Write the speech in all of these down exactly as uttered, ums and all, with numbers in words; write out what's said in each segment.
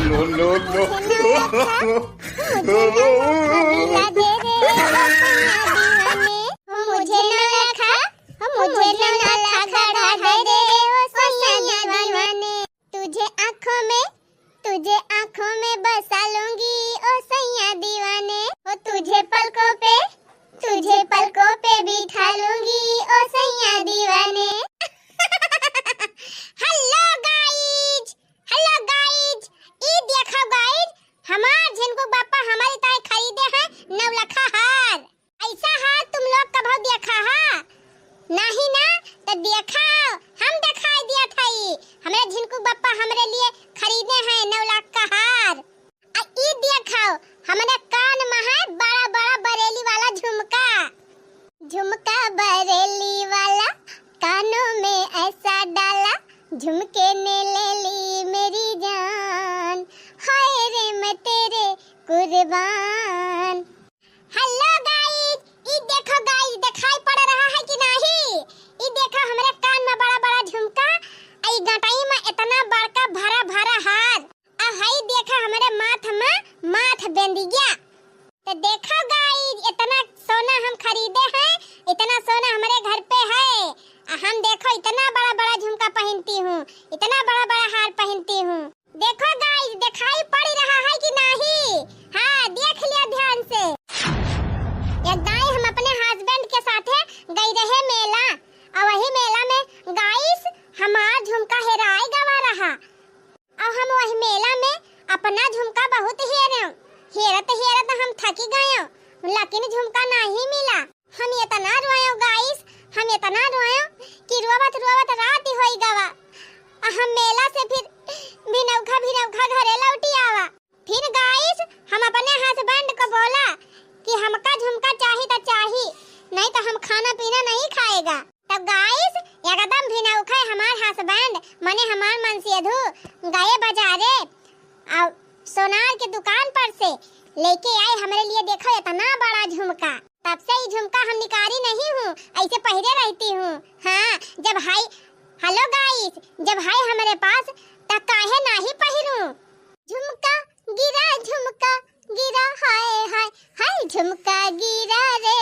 No, no, no. मुझे नौलखा गढ़ा दे रे ओ सैया दीवाने। मुझे नौलखा, मुझे नौलखा गढ़ा दे रे ओ सैया दीवाने। तुझे आँखों में, तुझे आँखों में बसा लूँगी ओ सैया दीवाने। ओ तुझे पलकों पे, तुझे पलकों पे बिठा लूँगी ओ सैया दीवाने। Hello guys, hello guys, ई देखो guys, हमार झिनकू बापा हमरी ताई खरीदे हैं नौलखा हार। ऐसा हार तुम लोग कभो देखा हा? नहीं ना, तो देखाओ, हम देखाई दिया था ई। हमरे झिनकू बापा हमरे लिए खरीदे हैं नौलखा हार। आ ई देखाओ, हमरे कान में है बड़ा बड़ा बरेली वाला झुमका। झुमका बरेली वाला कानों में ऐसा डाला, झुमके ने ले ली मेरी जान, हाय रे मैं तेरे कुर्बान। Hello guys, ई देखो guys, देखाई पड़ रहा है कि नहीं? ई देखो हमरे कान में बड़ा बड़ा झुमका, आ ई गटई में इतना बड़का भरा भरा हार। आ हई देखा हमरे माथ में माथ बेंदिया। तो देखो guys, इतना सोना हम खरीदे हैं, इतना सोना हमरे घर पे है। आ हम देखो इतना बड़ा बड़ा झुमका पहनती हूँ, इतना बड़ा बड़ा हार पहनती हूँ। देखो guys, दिखाई पड़ रहा है कि नहीं? हाँ, देख लिया ध्यान से। एक दाई हम अपने husband के साथे गई रहे मेला, और वही मेला में guys हमार झुमका हेराए गवा रहा। अब हम वही मेला में अपना झुमका बहुत हेरे, हेरत हेरत हम थकी गए, लेकिन झुमका नहीं मिला। हम इतना रोयो guys, हम इतना रोयो कि रोवत रोवत रात ही होई गवा। आ हम मेला से फिर भिनौखा भिनौखा घरे लौटी आवा। फिर guys हम अपने husband को बोला कि हमका झुमका चाही तो चाही, नहीं तो हम खाना पीना नहीं खाएगा। तब guys एकदम भिनौखे हमार husband, माने हमार मनसेधु, गए बाजारे और सोनार के दुकान पर से लेके आए हमरे लिए, देखो इतना बड़ा झुमका। तब से ई झुमका हम निकारी नहीं हूँ, ऐसे पहिरे रहती हूँ। हाँ, जब हाय, hello guys, जब हाय हमरे पास, त काहे नाही पहिरूँ? झुमका गिरा, झुमका गिरा, हाय, हाय, हाय, झुमका गिरा रे,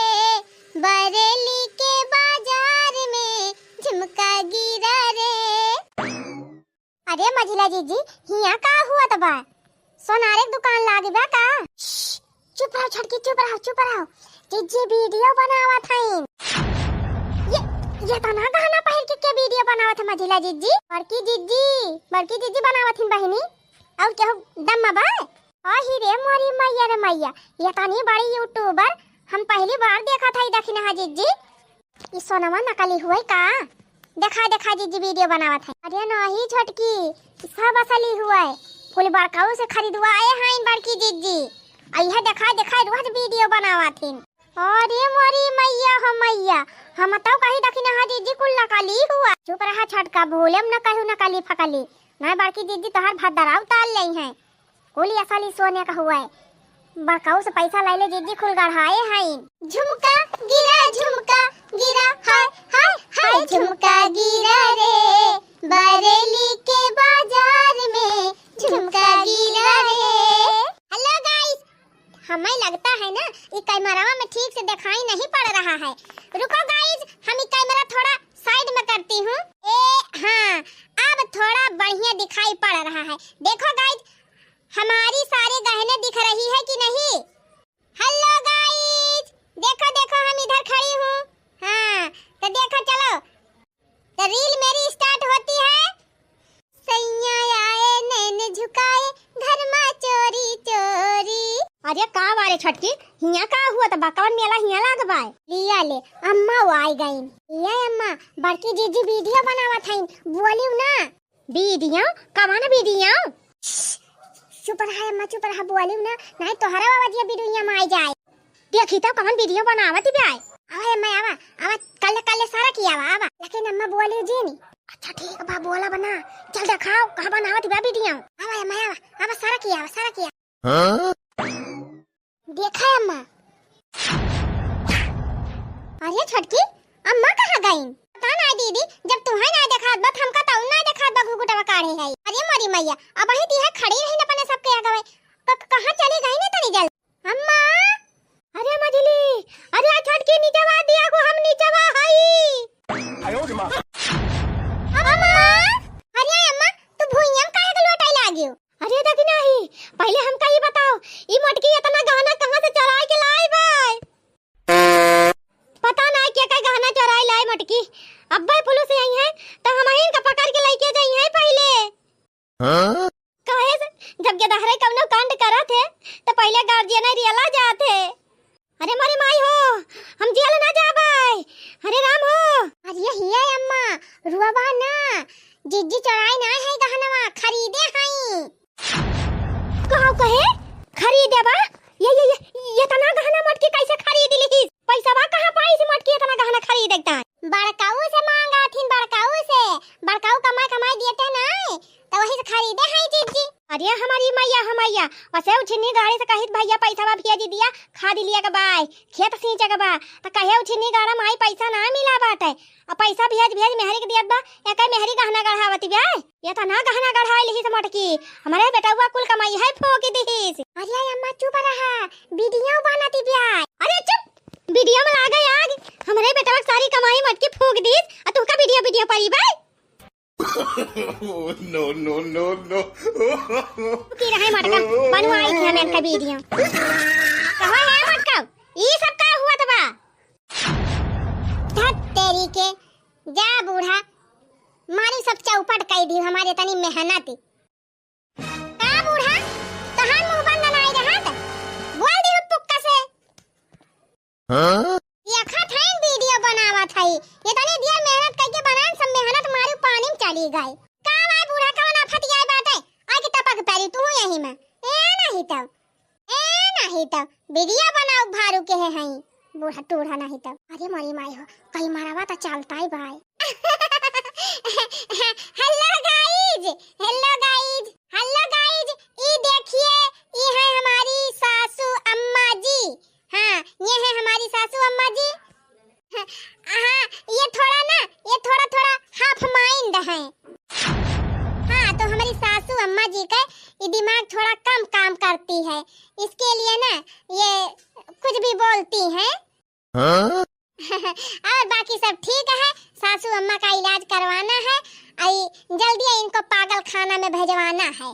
बरेली के बाजार में झुमका गिरा रे। अरे मझिला जीजी, हियाँ का हुआ त बा? सोनारे के दुकान लागी बा का? श्श, चुप रहो छोटकी, चुप रहो, चुप रहो। जीजी video बनावत हईन। ये, ये तना गहना पहिर के, के video बनावत है मझिला जीजी? बड़की जीजी, बड़की जीजी बनावत हईन बहिनी। और केहू दम बा? अही रे मोरी मैया रे मैया, ये तनी बड़ी YouTuber हम पहली बार देखत हई दखिनहा जीजी। ई सोनवा नकली हुए का? देखा, देखा जीजी video बनावत है। अरे नहीं छोटकी, ई सब असली हुए। फुल बड़काऊ से खरीदवाए हईन बड़की जीजी। आ यह देखा, देखा रोज video बनावत हिन। अरे मोरी मैया हो मैया, हम तो कही दखिनहा जीजी कुल नकली हुआ। चुप रहा छोटका, भूले में न कहू नकली फकली। ना बड़की जीजी तोहार भद्दरा उतार लेई हैं। कुल असली सोने का हुआ है। बड़काऊ से पैसा ले ले जीजी, कुल गढ़ाए हैं। झुमका गिरा, झुमका गिरा, हाय, हाय, हाय, झुमका गिरा रे, बरेली के बाजार में झुमका गिरा रे। Hello guys, हमें लगता है ना, ये camera में ठीक से दिखाई नहीं पड़ रहा है। रुको guys, हम ये camera थोड़ा side में करती हूँ। ए, हाँ, अब थोड़ा बढ़िया दिखाई पड़ रहा है। देखो guys, हमारी सारे गहने दिख रही है कि नहीं? Hello guys, देखो, देखो, हम इधर खड़ी हूँ। हाँ, तो देखो, चलो, तो reel मेरी start होती है। सैया आए नैन झुकाए, घर मा चोरी चोरी। अरे का बारे छोटकी, हियाँ का हुआ त बा? कवन मेला हियाँ लाग बा? लिया ले, अम्मा वो आई गईन। ये अम्मा, बड़की जीजी video बनावत हईन, बोलियो ना। Video? कवन video? चुप रहा अम्मा, चुप रहा, बोलियो ना, नहीं तोहरा बाबा जी video में आई जाए। देखी तो कवन video बनावत बा। आवा अम्मा, आवा, आवा, कल, कल सारा किया आवा, आवा। लेकिन अम्मा बोलियो जी नी। अच्छा ठीक बा, बोला बना। चल देखाओ, कहाँ बनावत बा video। आवा अम्मा, आवा, आवा, सारा किया आवा, सारा किया। हाँ? देखा अम्मा। अरे छोटकी, अम्मा कहाँ गईन? पता ना दीदी, जब तुहैं ना देखात बा, त हमका तउ ना देखात बा, घुघुटवा काढ़े है। अरे मोरी मैया, अबहीं तिहे खड़ी रही न अपने सबके आगे। क-, क-, कहाँ चली गई न तनी जल्दी? अम्मा, अरे मझली, अरे आ छोटकी नीचवा दिया गो, हम नीचवा हई। अम्मा, अरे अम्मा, तू भुइयां काहे के लोटाई लागियो? अरे दादी नाही, पहिले हमका ई बताओ, ई मोटकी एतना गहना कहाँ से चोराई के लाई बाय? पता नाही के का गहना चोराई लाई मोटकी। अब्बे पुलिस आई है, त हमहिन का पकड़ के लइके जाई है पहिले। हाँ? काहे से जब गेदहरे कउनो कांड करत है, त पहिले गार्जियन रियला जात है। अरे मोरी माई हो, हम जेल ना जाबै। अरे राम हो। अरे हिया अम्मा, रुआबा ना, जिज्जी चोराई ना है गहनवा, खरीदे हई। कहो कहे? खरीदे बा? ये, ये, ये, एतना गहना मोटकी कैसे खरीद लिहिस? पैसवा कहाँ पाइस मोटकी एतना गहना खरीदे के ताई? बड़काऊ से मांगा थिन, बड़काऊ से। बड़काऊ कमाई, कमाई देते नाई, त वही से खरीदे हई जिज्जी। अरे हमारी मैया, हमैया, वसे उछिन्नी गाड़ी से कहित, "भैया पैसवा भेज दिया, खाद लिया के बाय, खेत सींचे के बा।" त कहे उछिन्नी गाड़ा, "माई पैसा ना मिला बाटे।" अब पैसा भेज, भेज मेहरी के दियत बा, एकै मेहरी गहना गढ़ावती बा। एतना गहना गढ़ाई लिहिस मोटकी, हमरे बेटवा कुल कमाई है फूंक दिहिस। अरे अम्मा चुप रहा, वीडियो बनाती बा। अरे चुप, वीडियो में लागे आग, हमरे बेटवा के सारी कमाई मोटकी फूंक दिस, आ तू का वीडियो, वीडियो परी बा? Oh, no, no, no, no। की रहे मोटका, बनवाई थी हम इनका वीडियो। कहो है मोटका, ई सब का हुआ त बा? धत तेरी के, जा बूढ़ा, मारी सब चौपट कई दी हमारे तनी मेहनत। का बूढ़ा, तोहार मुंह बंद नाई रहत? बोल दी पुक्का से। हाँ? ये खा थैन वीडियो बनावत हई। ये तनी दिया मेहनत कइके बनाएन, सब मेहनत मारू पानी में चली गई। का भाई बूढ़ा, कवन आफत आए बाटे? आके टपक परी तू यही में। ए नहीं तो, ए नहीं तो, वीडियो बनाऊ भारू के है हई। बूढ़ा टूढ़ा नहीं तो। अरे मोरी माई हो, कई मरवा तो चलता ही भाई। Hello guys, hello guys, hello guys, ई देखिए, ये है हमारी सासू अम्मा जी। हाँ, ये है हमारी सासू अम्मा जी। हाँ, ये थोड़ा ना, ये थोड़ा, थोड़ा half mind है। हाँ, तो हमारी सासू अम्मा जी का ये दिमाग थोड़ा कम काम करती है, इसके लिए ना ये कुछ भी बोलती हैं। हाँ? और बाकी सब ठीक है, सासू अम्मा का इलाज करवाना है, आई जल्दी इनको पागल खाना में भेजवाना है।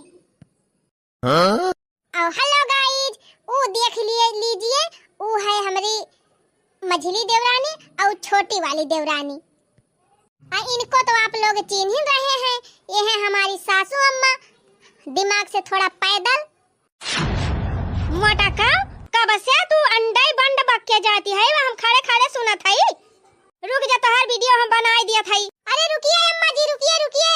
हाँ? और hello guys, वो देख लिए, लीजिए, वो है हमारी मझली देवरानी और छोटी वाली देवरानी। आ, इनको तो आप लोग चिन्ह ही रहे हैं, ये है हमारी सासू अम्मा, दिमाग से थोड़ा पैदल। मोटका, कब से तू अंडे बंड बक के जाती है, वह हम खड़े खड़े सुनत हई। रुक जा, तोहार वीडियो हम बनाई दियत हई। अरे रुकिए अम्मा जी, रुकिए, रुकिए,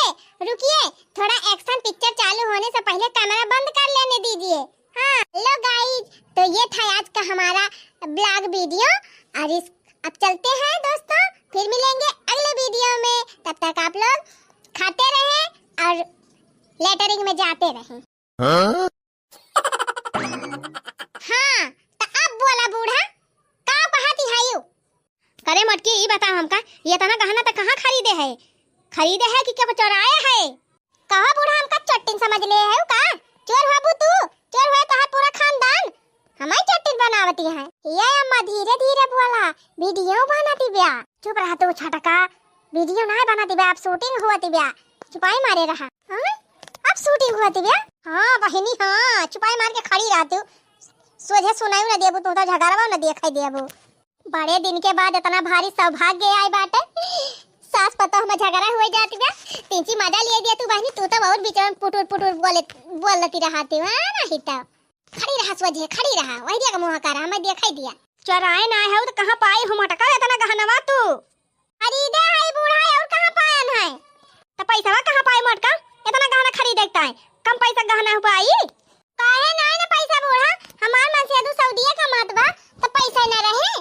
रुकिए, थोड़ा action picture चालू होने से पहले कैमरा बंद कर लेने दीजिए। हाँ, hello guys, तो ये था आज का हमारा vlog वीडियो और इस, अब चलते हैं दोस्तों, फिर मिलेंगे अगले वीडियो में। तब तक आप लोग खाते रहें और लेटरिंग में जाते रहें। हाँ? हाँ, तो अब बोला बूढ़ा, का कहती है यू? करे मोटकी, ई बताओ हमका, ये इतना गहना तो कहाँ खरीदे है? खरीदे है कि क्या चोराए है? कहो बूढ़ा, हमका चट्टिन समझ ले है का? चोर हुआ बू तू, चोर हुआ तोहार पूरा खानदान, हमारी चट्टिन बनावती है। ये अम्मा धीरे धीरे बोला, वीडियो बनाती ब्या। चुप रहा तू छटका, वीडियो ना बनाती ब्या, अब shooting हुआ ती ब्या, चुपाई मारे रहा। हाँ? अब shooting हुआ ती ब्या? हाँ बहिनी हाँ, चुपाई मार के खड़ी रहा तू, सोझे सुनाई ना देबू, तू तो झगड़वा ना देखाई देबू। बड़े दिन के बाद इतना भारी सौभाग्य आए बाटे। सास पतोह में झगड़ा हुए जात बा। तिंची मजा लिए दिया तू बहिनी, तू तो बहुत बीच में पुटुर पुटुर बोले, बोल लेती रहती, हाँ नहीं तो। खड़ी रहा सोझे, खड़ी रहा, वही दिया का मुँह कर, हमें दिखाई दिया। चोराए ना है तो कहाँ पाई हो मोटका इतना गहनवा तू? खरीदे है बूढ़ा, और कहाँ पायन है? तो पैसवा कहाँ पाई मोटका? इतना गहना खरीदे के ताई, कम पैसा गहना हो पाई? काहे नाई ना पैसा बूढ़ा, हमार मनसेधू सऊदिये कमात बा, त पैसा ना रहे।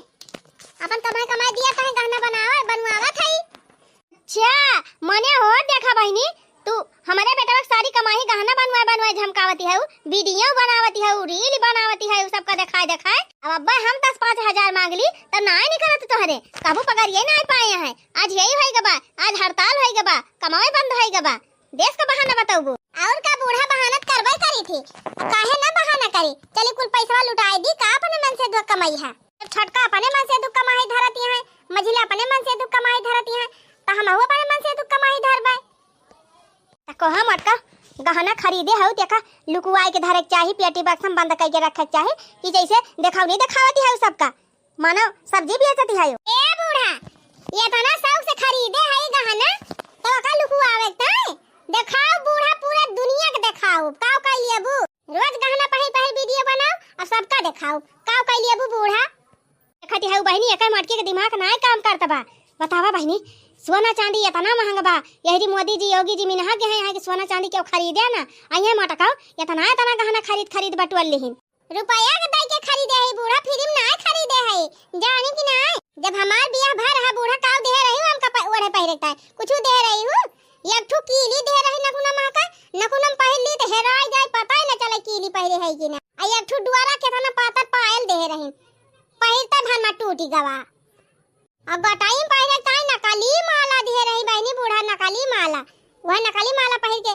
अपन कमाई कमाई दिया तहे गहना बनावा, बनवावत हई। अच्छा, मने हो देखा बहिनी, तू हमरे बेटवा के सारी कमाई गहना बनवाए बनवाए झमकावती हऊ, वीडियो बनावती हऊ, reel बनावती हऊ, सब देखाए देखाए। अब अब्बा हम दस पाँच हजार माँग ली, तब नाहीं निकलत तोहरे। कबू पगरिये नाहीं पाए हैं। आज यही होई गबा, आज हड़ताल होई गबा, कमावे बंद होई गबा। देश का बहाना बतउबू। और का बूढ़ा बहाना त करबे करी थी, काहे ना बहाना करी। चली कुल पैसवा लुटाए दी, का अपने मन से दुख कमाई है। जब छोटका अपने मन से दुख कमाई धरती है, मझिला अपने मन से दुख कमाई धरती है, त हमहू अपने मन से दुख कमाई धरबे। त कहा मोटका, गहना खरीदे हऊ, तेका लुकुआई के धरे के चाही, पेटी बक्सा में बंद कइके रखे के चाही, कि जैसे देखावनी देखावती हऊ सबका, मानो सब्जी बेचती हऊ। ए बूढ़ा, ये इतना शौक से खरीदे हई गहना, तो ओका लुकुआवे के ताई? देखाओ बूढ़ा, पूरा दुनिया के देखाओ, काव कइ लेबू? रोज गहना पहिर पहिर वीडियो बनाओ और सबका देखाओ, काव कइ लेबू बूढ़ा? देखती हऊ बहिनी, एकर मोटकी के दिमाग नाय काम करत बा। बतावा बहिनी, सोना चांदी इतना महंग बा, यहरी मोदी जी, योगी जी मिनहा के हैं यहाँ के सोना चांदी केहू खरीदे ना। अइहे मोटकाऊ, इतना इतना गहना खरीद खरीद बटुअल लिहिन। रुपया के दई के खरीदे है बूढ़ा, फ्री में नाय खरीदे है, जानी कि नाय? जब हमार बियाह भर रहा बूढ़ा, काव देहे रही हो हमका प-, ओढ़े पहिरे के ताई? कुछु देहे रही हो? एक ठो कीली देहे रही नकुना महका, नकुना में पहिर ली त हेराई जाए, पता ही न चले कीली पहिरे है कि ना। आ एक ठो डुआरा केतना पातर पायल देहे रही, पहिरते भर में टूटी गवा। अब गटाई में पहिरे के ताई नकली माला दिहे रही बहिनी बूढ़ा, नकली माला। वह नकली माला पहिर के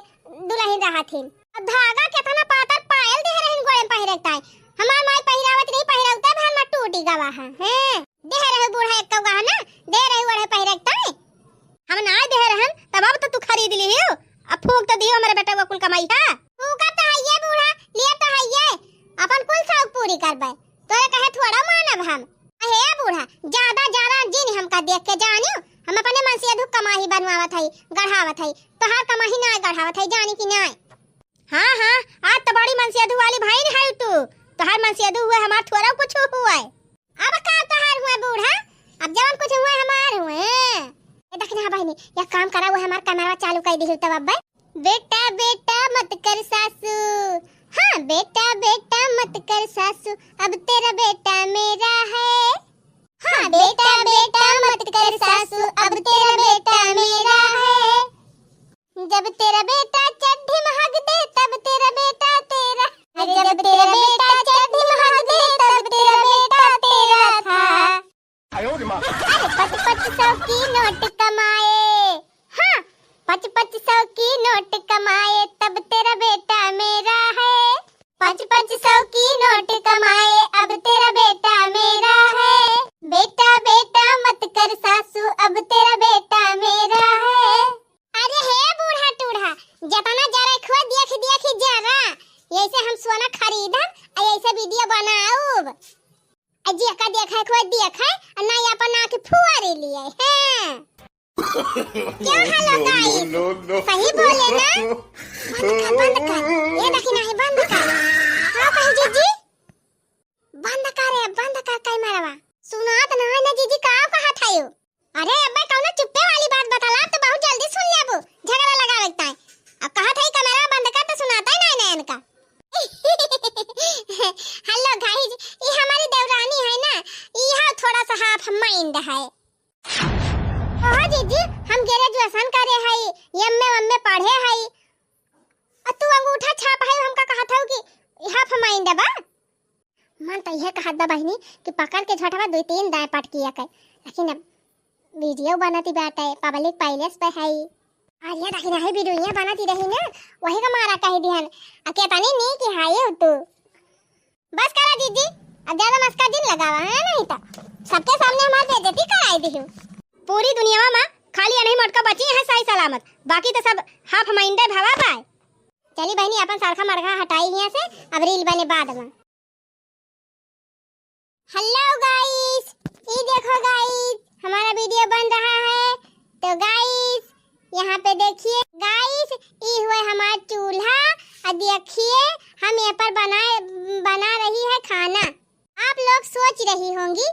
दुलहिन रहथिन। अब धागा केतना पातर पायल दिहे रहिन गोड़े में पहिरे के ताई। हमार माई पहिरावत रही, पहिरौते भर में टूटी गवा है। हैं? दिहे रहे बूढ़ा एक गहना, दे रहे ओढ़े पहिरे के ताई। हम ना दिहे रहन, तब अब तो तू खरीद लिहियो। अब फूक तो दियो हमरे बेटा वो कुल कमाई है। फूका तो है ये बूढ़ा, लिए तो है ये। अपन कुल शौक पूरी करबे। तोरे कहे थोड़ा मानब हम। अहे बूढ़ा, ज्यादा ज्यादा जिन हमका देख के जानियो, हम अपने मन से अधू कमाही बनवावत हई, गढ़ावत हई, तोहार कमाही नाय गढ़ावत हई, जानी कि नाय? हाँ, हाँ, आज तो बड़ी मनसेधू वाली भइन है तू, तोहार मनसेधू हुए, हमार थोड़ा कुछ हुए। अब का तोहार हुए बूढ़ा, अब जवन कुछ हुए हमार हुए। ए देख ना बहिनी, या काम करा, वो हमार कैमरा चालू कर दी तब अब। बेटा बेटा मत कर सासू, हाँ बेटा बेटा मत कर सासू, अब तेरा बेटा मेरा है। हाँ बेटा बेटा मत कर सासू, अब तेरा बेटा मेरा है। जब तेरा बेटा चड्ढी में हग दे, तब तेरा बेटा तेरा। जब तेरा बेटा चड्ढी में हग दे, तब तेरा बेटा तेरा था। अरे पच पच सौ की नोट कमाए, हाँ, पच पच सौ की नोट कमाए, तब तेरा बेटा मेरा है। पच पच सौ की नोट कमाए, अब तेरा बेटा मेरा है। बेटा बेटा मत कर सासू, अब तेरा बेटा मेरा है। अरे हे बूढ़ा टूढ़ा, जतना जरा खुआ देख देख जरा, यैसे हम सोना खरीदब, आ यैसे वीडियो बनाउब। आ जेका देखे खुआ देखे, आ ना अपन आँख फुआरे लिए, हैं? क्या हेलो गाइस? सही बोले ना? बंद कर, बंद कर। ये देखी नहीं, बंद कर। का कही जीजी? बंद कर रे, बंद कर कैमरवा। सुनात ना है ना जीजी, का कहत है यू? अरे अब्बे, कौनो चुप्पे वाली बात बताला तो बहुत जल्दी सुन लेबू, झगड़ा लगावे के ताई। अब कहत है कैमरा बंद कर तो सुनाता ही नहीं ना इनका। हेलो गाइस, ये हमारी देवरानी है ना, यह थोड़ा सा हाफ माइंड है। ओहो जीजी, हम ग्रेजुएशन करे हई, एमए वमए पढ़े हई, आ तू अंगूठा छाप हई, हमका कहत हऊ कि हाफ माइंड बा। मन त इहे कहत बा बहिनी कि पकड़ के झटवा दुई तीन दाएं पटकिया के, लेकिन अब वीडियो बनती बाटे, पब्लिक पैलेस पे हई। अरे लेकिन यही वीडियो बनती रही ना, वही का मारा कह दिहन, आ केतनी नीक हई तू। बस करा जीजी, अब ज्यादा मस्का जिन लगावा, है नहीं तो सबके सामने हमार बेइज्जती कराई दिहू। पूरी दुनिया में खाली अनही मोटका बची है सही सलामत, बाकी तो सब हाफ माइंडे भवा बाय। चली बहनी, अपन सरखा मरखा हटाई हियां से, अब रील बने बाद में। हेलो गाइस, ई देखो गाइस, हमारा वीडियो बन रहा है। तो गाइस, यहाँ पे देखिए गाइस, ई हुए हमार चूल्हा। और देखिए, हम यहाँ पर बना बना रही है खाना। आप लोग सोच रही होंगी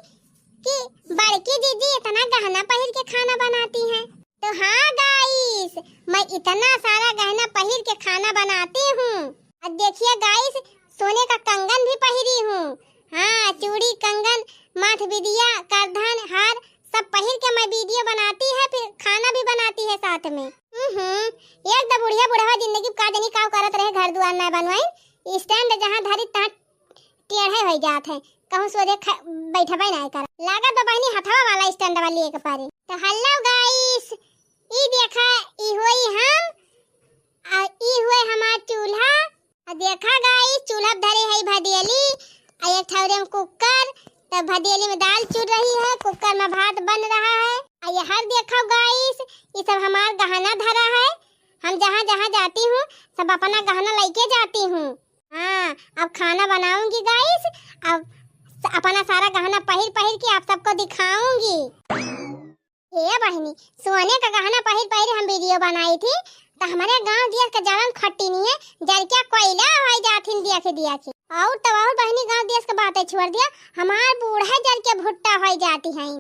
कि बड़की दीदी इतना गहना पहिर के खाना बनाती हैं। तो हाँ गाइस, मैं इतना सारा गहना पहिर के खाना बनाती हूँ। और देखिए गाइस, सोने का कंगन भी पहिरी हूँ। हाँ, चूड़ी, कंगन, माथ बिदिया, करधन, हार, सब पहिर के मैं वीडियो बनाती है, फिर खाना भी बनाती है साथ में। हम्म, एक तो बुढ़िया बुढ़वा जिंदगी का जनी का करत रहे, घर दुआर ना बनवाइन, स्टैंड जहाँ धरी तहाँ टेढ़े होइ जात है, कहूँ सोझे ख-, बैठबे नाहीं कर। लागत बा बहिनी हथवा वाला stand वाली एक पारे। तो hello guys, ई देखा, ई होई हम, आ ई हुए हमार चूल्हा। आ देखा guys, चूल्हा पे धरे है भदेली, आ एक ठौरे में cooker, तब भदेली में दाल चुर रही है, cooker में भात बन रहा है। आ ये हर देखा guys, ये सब हमार गहना धरा है। हम जहाँ जहाँ जाती हूँ, सब अपना गहना लइके जाती हूँ। हाँ, अब खाना बनाऊंगी guys, अब स-, अपना सारा गहना पहिर पहिर के आप सबको दिखाऊंगी। हे बहिनी, सोने का गहना पहिर पहिर हम video बनाई थी, तो हमारे गाँव दिया के जलन खट्टी नहीं है, जर के कोयला होइ जात हिन दिया के दिया के। और तो और बहिनी, गाँव देश के बातें छोड़ दिया, हमार बूढ़ा जर के भुट्टा होइ जाती हैं।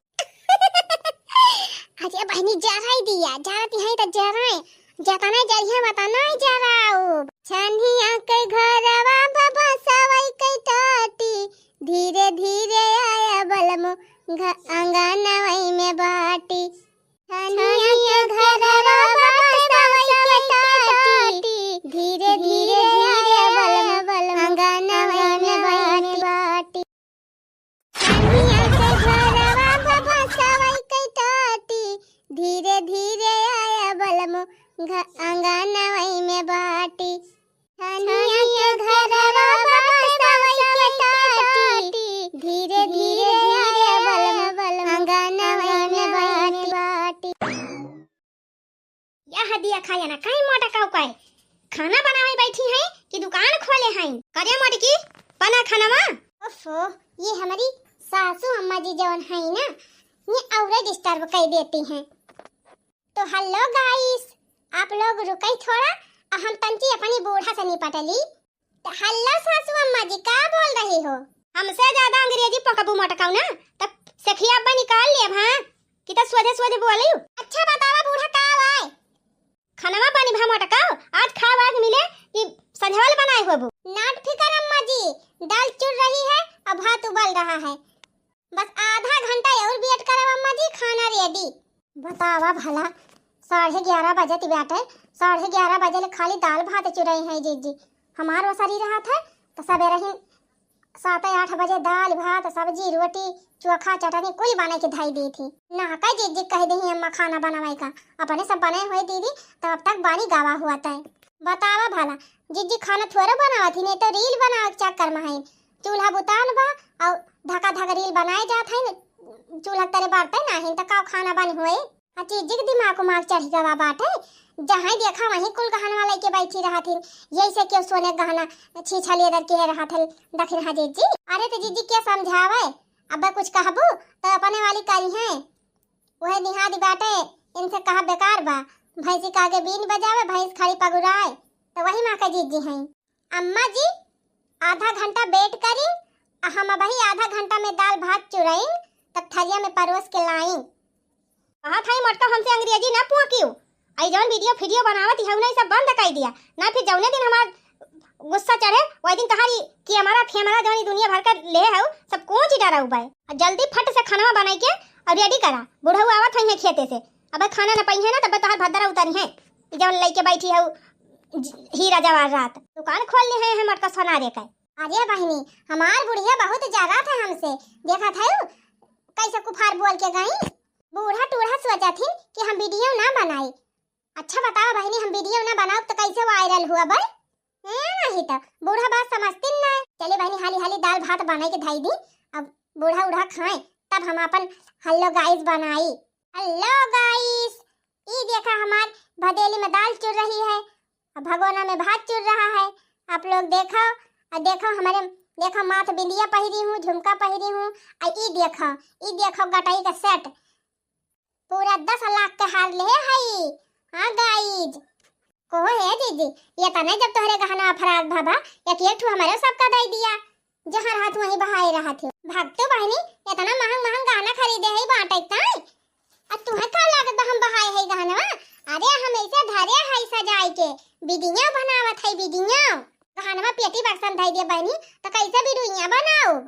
अरे बहिनी, जराई दिया, जरती हैं तो जराए, जतना जरिया वतना जराउब। छनिया के घरवा बाबा सवई के टाटी, धीरे धीरे आया बलमो, घ-, अंगनवई में बाटी। छनिया के घरवा बाबा सवई के टाटी, धीरे धीरे आया बलमो, अंगनवई में बाटी। छनिया के घरवा बाबा सवई के टाटी, धीरे धीरे आया बलमो, घ-, अंगनवई में बाटी। छनिया के घरवा बाबा सवई के टाटी, धीरे धीरे आया बलमो, अंगनवई में बाटी। यह दिया खाया ना, काहे मोटकाऊ काहे? खाना बनावे बैठी हैं कि दुकान खोले हैं? करे मोटकी, बना खाना मा। ओफो, ये हमारी सासू अम्मा जी जौन हैं ना, ये और disturb कर देती हैं। तो hello guys, आप लोग रुकई थोड़ा, आ हम तंची अपनी बूढ़ा से निपट ली। तो hello सासू अम्मा जी, का बोल रही हो? हमसे ज्यादा अंग्रेजी पकबू मोटकाऊ ना, तब सेखिया अब्बा निकाल लेब, हाँ? कि त सोझे सोझे बोलियो। अच्छा बतावा बूढ़ा, का आए? खनवा बनी भा मोटकाऊ, आज खाए वाए के मिले कि संझवाल बनाए होबू? Not फिकर अम्मा जी, दाल चुर रही है और भात उबल रहा है, बस आधा घंटा और wait करब अम्मा जी, खाना ready। बतावा भला, साढ़े ग्यारह बजत बाटे, साढ़े ग्यारह बजे ले खाली दाल भात चुरई हैं जीजी। हमार ओसरी रहत है तो सबेरे ही सात आठ बजे दाल भात सब्जी रोटी चोखा चटनी कुल बनाई के धई दी थी। ना का जीजी कह दही अम्मा खाना बनावे का, अपने सब बनाए हुए दीदी, तब तक बानी गावा हुआ तय। बतावा भला, जीजी खाना थोड़े बनावत ही, नहीं तो reel बनावे के चक्कर में है। चूल्हा बुतान बा और धका धक reel बनाए जात है, चूल्हा तरे बरते नाही, तो का खाना बन हुए? आ जीजी के दिमाग उमाग चढ़ी गवा बाटे, जहाँ देखा वहीं कुल गहनवा लेके बैठी रहत हिन। यही से क्यों सोने के गहना छीछा लेदर के रहत है, दखिन हा जीजी। अरे तो जीजी क्या समझावे, अब कुछ कहबू तो अपने वाली करी हैं। वह निहादी बाटे, इनसे कहा बेकार बा, भैंसी का आगे बीन बजावे, भैंस खड़ी पगुराए, तो वही माँ के जीजी हैं। अम्मा जी, आधा घंटा wait करी, आ हम अबही आधा घंटा में दाल भात चुरई, तब थरिया में परोस के लाई। कहा था मोटका हमसे अंग्रेजी ना पुआ क्यों? आई जौन video फिडियो बनावत ही ना, ई सब बंद कर दिया ना, फिर जौने दिन हमार गुस्सा चढ़े, वही दिन तहारी कि हमारा थी हमारा जौन ई दुनिया भर का ले है, सब कौन चीज डरा उबाए। आ जल्दी फट से खाना बनाई के और ready करा, बुढ़ऊ आवत है खेते से, अब खाना न पाई है ना, तब तहार भद्दरा उतारी है, जौन लेके बैठी है हीरा जवाहरात। दुकान खोल ले है मोटका सोनारे का। अरे बहिनी, हमार बुढ़िया बहुत जरा था हमसे, देखा था कैसे कुफार बोल के गई। बूढ़ा टूढ़ा सोचा थी कि हम video ना बनाई। अच्छा बताओ बहिनी, हम video ना बनाओ तो कैसे viral हुआ बल? ए, नहीं तो बूढ़ा बात समझती ना। चले बहिनी, हाली हाली दाल भात बनाई के धई दी, अब बूढ़ा उढ़ा खाए, तब हम अपन hello guys बनाई। Hello guys, ई देखा हमार भदेली में दाल चुर रही है, अब भगोना में भात चुर रहा है। आप लोग देखो, और देखो हमारे, देखो माथ बिंदिया पहिरी हूँ, झुमका पहिरी हूँ, और ई देखो, ई देखो गटाई का set, पूरा दस लाख के हार ले हई। हाँ guys, कहो हे जीजी, ये तने जब तोहरे गहना अपराध भा बा, एक एक ठो हमारे सबका दे दिया, जहाँ रहत वहीं बहाए रहत हो। भक्तू बहिनी, इतना महंग महंग गहना खरीदे है बाटे ताई, आ तुहे का लागत बा हम बहाए है गहनवा? अरे हम ऐसे धरे है सजाए के, video बनावत है video। गहनवा पेटी बक्सन धई दे बहिनी, तो कैसे video बनाओ?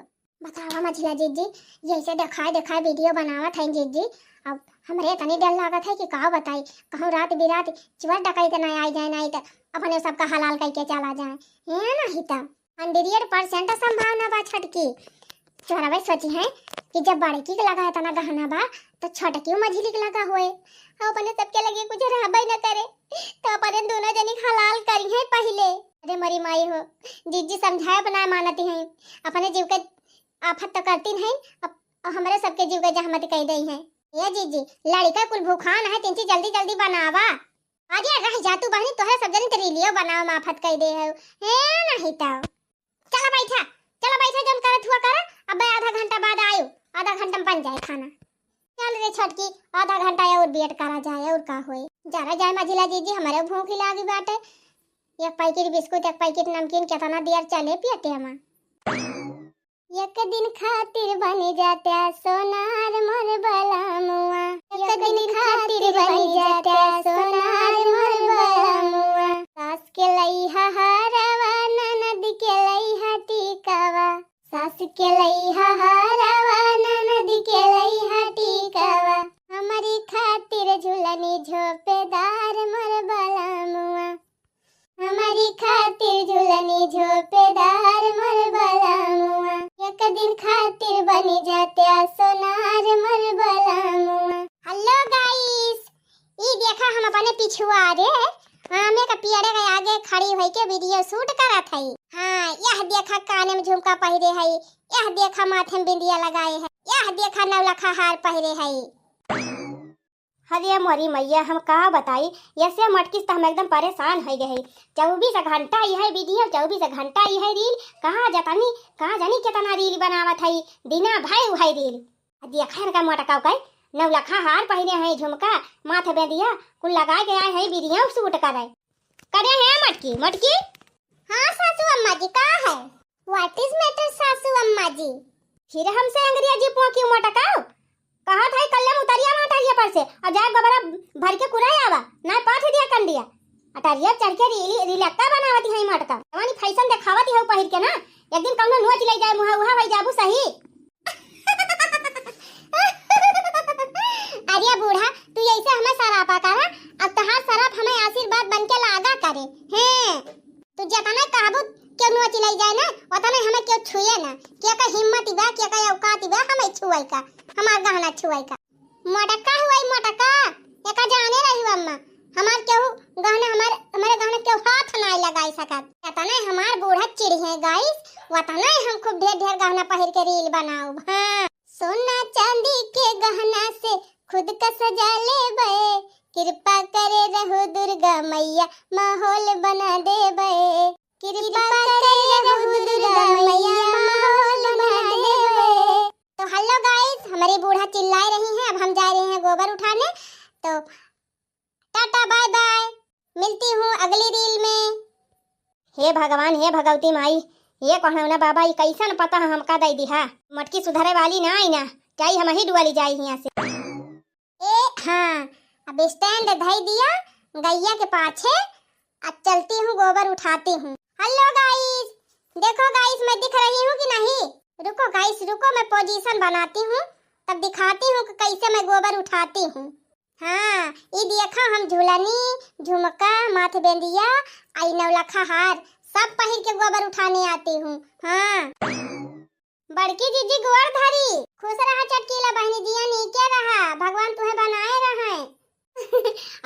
बतावा मझिला जीजी, यही से देखाए देखाए video बनावत है जीजी। अब हमरे इतनी डर लागत है कि का बताई, कहूँ रात बिरात चोर डकैत ना आई जाए, नहीं तो अपने सबका हलाल करके चला जाए, है ना हिता? हंड्रेड परसेंट संभावना बा छोटकी। तोहरा भाई सोची है कि जब बड़की के लगा है तना गहना बा, तो छोटकी मझिली के लगा होए। और अपने सबके लगे कुछ रहबे न करे, तो अपने दोनों जनी हलाल करी है पहिले। अरे मोरी माई हो, जीजी समझाए अपना मानती हैं, अपने जीव के आफत तो करती नहीं, अब, अब हमरे सबके जीव के जहमत कह दई है। ए जीजी, लड़का कुल भूखान है, तिनची जल्दी जल्दी बनावा। अरे रह जा तू बहनी, तोहरे सब जनी त रीलियो बनावे में आफत कह दे है। हे नहीं तो। चला बैठा, चला बैठा, जौन करत हुआ करा, अब आधा घंटा बाद आयो, आधा घंटा में बन जाए खाना। चल रे छोटकी, आधा घंटा और वेट करा जाए, और का होए। जरा जाए मझिला जीजी, हमरे भूख लागी बाटे। एक पैकेट बिस्कुट, एक पैकेट नमकीन, केतना देर चले पियते हमा। एक दिन खातिर बन जात्या सोनार मोर बलमुआ, एक दिन खातिर बन जात्या सोनार मोर बलमुआ। सास के लइहा हारवा, ननद के लइहा टीकावा, सास के लइहा हारवा, ननद के लइहा टीकावा, हमरी खातिर झुलनी झोपेदार मोर बलमुआ, हमरी खातिर झुलनी झोपेदार मोर बलमुआ, एक दिन खातिर बन जात्या सोनार मोर बलमुआ। हेलो गाइस, ई देखा हम अपने पिछुआ रे आमे का पेड़े के आगे खड़ी होई के वीडियो शूट करत हई। हाँ, यह देखा काने में झुमका पहिरे हई, यह देखा माथे में बिंदिया लगाए है, यह देखा नौलखा हार पहिरे हई। अरे मोरी मैया, हम का बताई, ऐसे मटकिस त हम एकदम परेशान हो गए हई। चउबीस घंटा इहे वीडियो, चउबीस घंटा इहे रील, कहाँ जतनी, कहाँ जानी कितना रील बनावत हई, दिना भर उहे रील। आ देखा इनका मोटका उका, नौलखा हार पहिरे हई, झुमका, माथे बेंदिया, कुल लगाए के आए हई वीडियो शूट करे। करे है मटकी, मटकी? हाँ सासू अम्मा जी, का है? What is matter सासू अम्मा जी? फिर हमसे अंग्रेजी पोंकी मोटकाओ। कहत है कल्ले उतरिया मोटरिया पर से, और जाए गोबरा भर के कुराए आवा, ना पाठ दिया कंडिया। अटरिया चढ़ के रीली, रिलक्का बनावती है मोटका। जवानी फैशन देखावती है पहिर के ना, एक दिन कौनो नोच ले जाए मुहा, उहा होई जाबू सही। अरे बूढ़ा, तू ऐसे हमें सरापा करा, अब तहार सराप हमें आशीर्वाद बन के लागा करे। हैं, तू जतने कहबू केहू नोच ले जाए ना, उतने हमें केहू छुए ना। के का हिम्मत बा, के का औकात बा हमें छुए का, हमार गहना छुए का। मोटका हुआ मोटका, एका जाने रही अम्मा, हमार केहू गहना, हमार, हमारे गहना केहू हाथ ना लगाई सकत। जतने हमार बूढ़ा चिढ़ी है गाइस, वतने हम खूब ढेर ढेर गहना पहिर के रील बनाउब। हाँ। सोना चांदी के गहना से खुद का सजा लेबे, कृपा करे रहू दुर्गा मैया माहौल बना देबे, कृपा करे रहू दुर्गा मैया माहौल बना देबे। तो हेलो गाइस, हमारी बूढ़ा चिल्ला रही हैं, अब हम जा रहे हैं गोबर उठाने। तो टाटा बाय बाय, मिलती हूँ अगली रील में। हे भगवान, हे भगवती माई, ये कोहनौना बाबा, ई कैसन पता हमका दे दिहा। मटकी सुधरे वाली ना आई ना, चाहे हम ही डुअली जाई हियाँ से। ए हाँ, अब स्टैंड धई दिया गैया के पाछे, अब चलती हूँ गोबर उठाती हूँ। हेलो गाइस, देखो गाइस, मैं दिख रही हूँ कि नहीं? रुको गाइस, रुको, मैं पोजीशन बनाती हूँ, तब दिखाती हूँ कि कैसे मैं गोबर उठाती हूँ। हाँ, ई देखा हम झुलनी, झुमका, माथ बेंदिया, आई नौलखा हार, सब पहिर के गोबर उठाने आती हूँ। हाँ। बड़की जीजी गोर धरी। खुश रहा चटकीला बहिनी, जिया नीके रहा, भगवान तुहे बनाए रहे।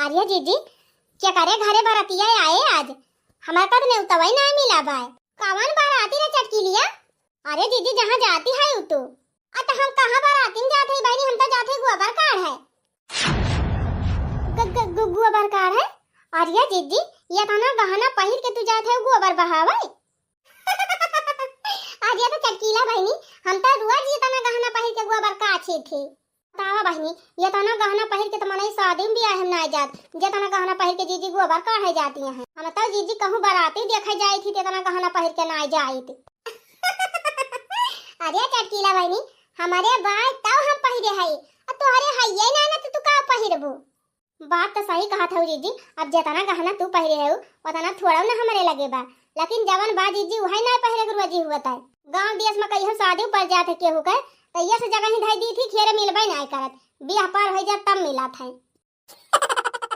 अरे जीजी, के करे घरे बरतिया आए आज? हमार कद नेउतवई ना मिला बाय। कवन बराती रे चटकीलिया? अरे जीजी, जहाँ जाती है उ तू। अ, त हम कहाँ बराती में जात हई बहिनी, हम त जात हई गोबर काढ़े। ग-, ग-, ग-, गोबर काढ़े? अरे जीजी, ये तना गहना पहिर के तू जात है गोबर बहावे? अरे तो चटकीला बहिनी, हम त रोज ये तना गहना पहिर के गोबर काछी थी। बतावा बहिनी, ये तना गहना पहिर के त मनई शादी में बियाह में ना जात, जे तना गहना पहिर के जीजी गोबर काढ़े जाती हैं। हम त जीजी कहूँ बराती देखे जाई थी, ते तना गहना पहिर के ना जाई थी। अरे चटकीला बहिनी, हमारे बाय तब हम पहिरे हई, अब तोहरे हइये ना, ना तो तू का पहिरबू? बात तो सही कहत हऊ जीजी, अब जेतना गहना तू पहिरे हऊ, ओतना थोड़ा ना हमरे लगे बा, लेकिन जवन बा जीजी, उहे ना पहिरे के रोजी हुआ तय। गाँव देश में कहियो शादी पर जात है केहू के, तो ये से जगह ही धई दी थी, घेरे मिलबे ना करत, बियाह पार हो जात तब मिलत है।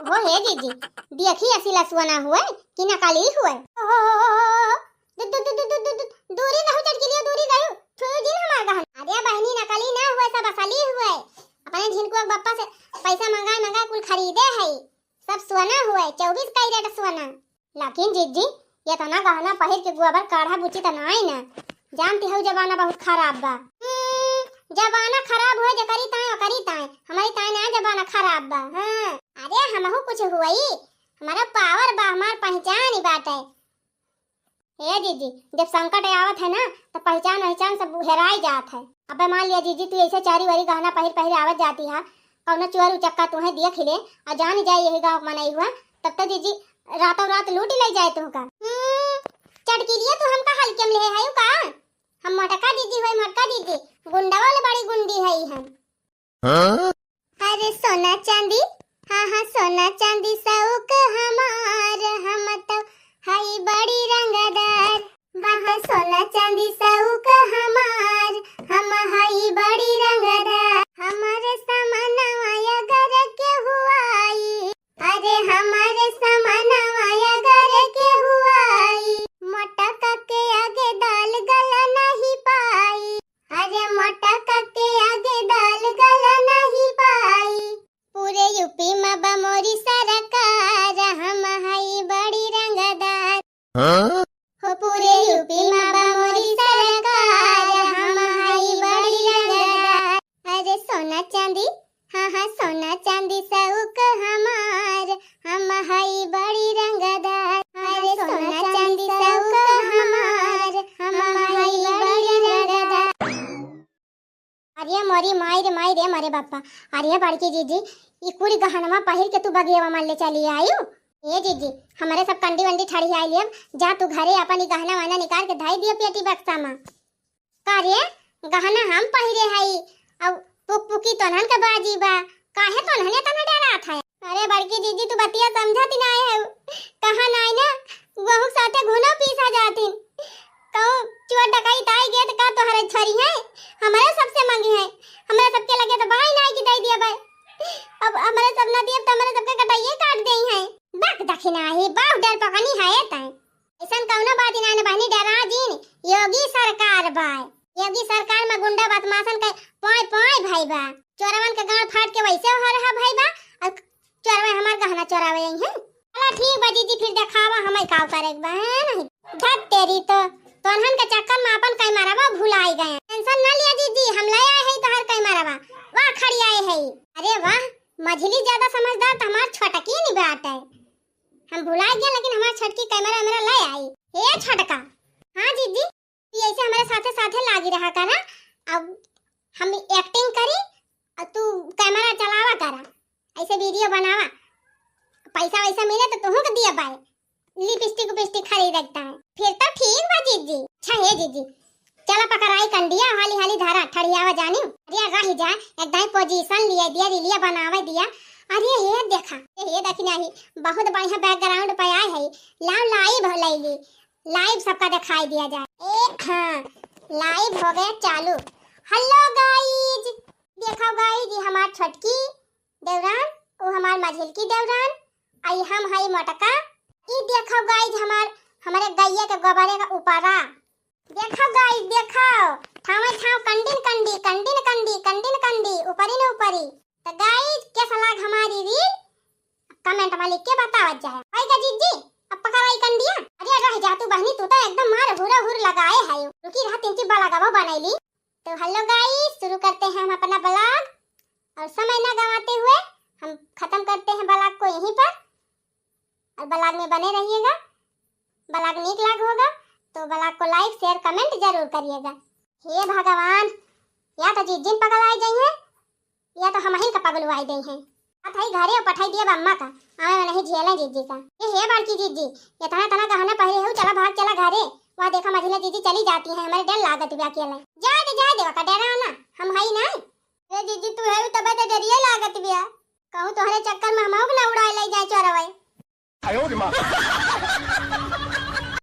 हो हे जीजी, देखी असी लसुआ ना हुए कि नकली हुए। ओ, दु, दु, दु, दु, दु, दु, दु, चउबीस कैरेट सोना। लेकिन जीजी, एतना गहना पहिर के गोबर काढ़ा बुची त नाई ना। जानती हउ जमाना बहुत खराब बा। हम्म, जमाना खराब होए जेकरी ताई ओकरी ताई, हमरी ताई ना जमाना खराब बा। हाँ, अरे हमहू कुछ हुई, हमारा पावर बा, हमार पहचान ही बाटे। हे जीजी, जब संकट आवत है ना, त पहचान वहचान सब हेराई जात है। अबे मान लिया जीजी, तू ऐसे चारी वारी गहना पहिर पहिर आवत जाती है, कउनो चोर उचक्का तुहे देख ले, अउर जान जाए यही गाँव क मनई हुआ, तब तो जीजी रातों रात लूट ले जाए तुहका। हम्म, चटकिलिया तू हमका हल्के में ले है का? हम मोटका जीजी होई, मोटका जीजी, गुंडा वाले बड़ी गुंडी है हम। हाँ? अरे सोना चांदी, हाँ हाँ सोना चांदी सौक हमार, हम तो हई बड़ी रंगदार। बाटे सोना चांदी सौक हमार, हम हई बड़ी रंगदार। हमारे सामनवा अगर केहू आई, अरे हमारे सामनवा अगर केहू आई, मोटका के आगे दाल गल नहीं पाई। अरे मोटका के आगे दाल गल नहीं पाई। पूरे यूपी में बा मोरी सरकार, हम हई बड़ी रंगदार। हाँ? हो पूरे यूपी में बा मोरी सरकार, हम हई बड़ी रंगदार। अरे सोना चांदी, हाँ हाँ सोना चांदी सौक हमार, हम हई बड़ी रंगदार। अरे सोना चांदी सौक हमार, हम हई बड़ी रंगदार। अरे मोरी माई रे माई रे मोरे बापा, अरे बड़की जीजी, ई कुल गहनवा पहिर के तू बगियावा मा ले चली आयु? ए जीजी, हमरे सब कंडी वंडी ठड़ियाई लेब, जा तू घरे अपन ई गहना वहना निकाल के धई दिया पेटी बक्सा मा। का रे, गहना हम पहिरे हई, अउ पुकपुकी तोन्हन के बाजी बा, काहे तोन्हन एतना डेरात है? अरे बड़की जीजी, तू बतिया समझत ही नाय है, कहा नाय ना, वहू साथे घुनो पीसा जातिन। कहूँ चोर डकैत आई गए तो का तोहरे छोरी है? हमरे सबसे मांगी है, हमरे सबके लगे तो भाई नाय कि दे दिया भाई। अब हमरे सब ना दिए तो हमरे सबके कटाइए काट दे है। बक दखिना ही, बहुत डर पकनी है तै। ऐसन कउनो बात ना, ना बहनी, डेरा जिन, योगी सरकार बा। योगी सरकार मा गुंडा बदमाशन के पोय पोय भई बा। चोरवन के गांड फाट के वैसे हो रहा भई बा, अउर चोरवे हमार गहना चोरावे आई हैं। चला ठीक बा जीजी, फिर देखावा हमें का करे के बा, है नहीं? धत तेरी तो, तोन्हन के चक्कर मा अपन कैमरावा भुलाई गए। Tension ना लिया जीजी, हम ले आए हैं तोहर कैमरावा। वाह खड़ी आए है। अरे वाह, मझली ज्यादा समझदार तो हमार छोटकी नहीं बाटे। हम भुला गया, लेकिन हमार छोटकी कैमरा वैमरा ले आई। ए छोटका। हाँ जीजी, तू ऐसे हमारे साथे साथे लागी रहा करा, अब हम acting करी और तू कैमरा चलावा करा, ऐसे video बनावा, पैसा वैसा मिले तो तुहू के दिया पाए, लिपस्टिक उपिस्टिक खरीद सकता है, फिर तो ठीक बा जीजी। अच्छा हे जीजी, चला पकड़ाई कंडिया, हाली हाली धारा, ठड़ियावा जानी। अरे रह जा, एकदम position लिए दिया, रीलिया बनावे दिया। अरे ये देखा, ये, ये देखी नहीं, बहुत बढ़िया background पे आए है, लाओ live हो लैली, live सबका दिखाई दिया जाए। ए हाँ, live हो गया चालू। Hello guys, देखो guys, ये हमार छोटकी देवरान, वो हमार मझिलकी देवरान, आई हम हई मोटका। ई देखो guys, हमार, हमारे गैया के गोबरे का ऊपरा। देखो guys, देखो, ठावे ठाव कंडिन कंडी, कंडिन कंडी, कंडिन कंडी, ऊपरी न ऊपरी। तो guys, कैसा लाग हमारी reel? Comment में लिख के बतावत जाए। भाई का जीजी, अब पकड़ाई कंडिया। अरे रह जा तू बहनी, तू तो एकदम मार हुरा हुर लगाए है। रुकी रहा, तीन ची बलागवा बनैली। तो hello guys, शुरू करते हैं हम अपना vlog और समय ना गंवाते हुए हम खत्म करते हैं vlog को यहीं पर। और vlog में बने रहिएगा। Vlog नीक लाग होगा तो vlog को like, share, comment जरूर करिएगा। हे भगवान, या तो जीजिन पगलाए जाई हैं, या तो हमहिन का पगलुआई देई हैं। अब भाई घरे पठाई दिया अम्मा का, आवे में नहीं झेले जीजी का। ए हे बड़की जीजी, इतना इतना गहना पहिरे हो, चला भाग चला घरे। वह देखा मझिला जीजी चली जाती है, हमारे डर लागत बा अकेले। जाए दे, जाए दे, का डरा ना, हम हई ना। ए जीजी, तू है तबे तो डरिए लागत बिया। कहूँ तोहरे चक्कर में हमहू के ना उड़ाए ले जाए चोरवे।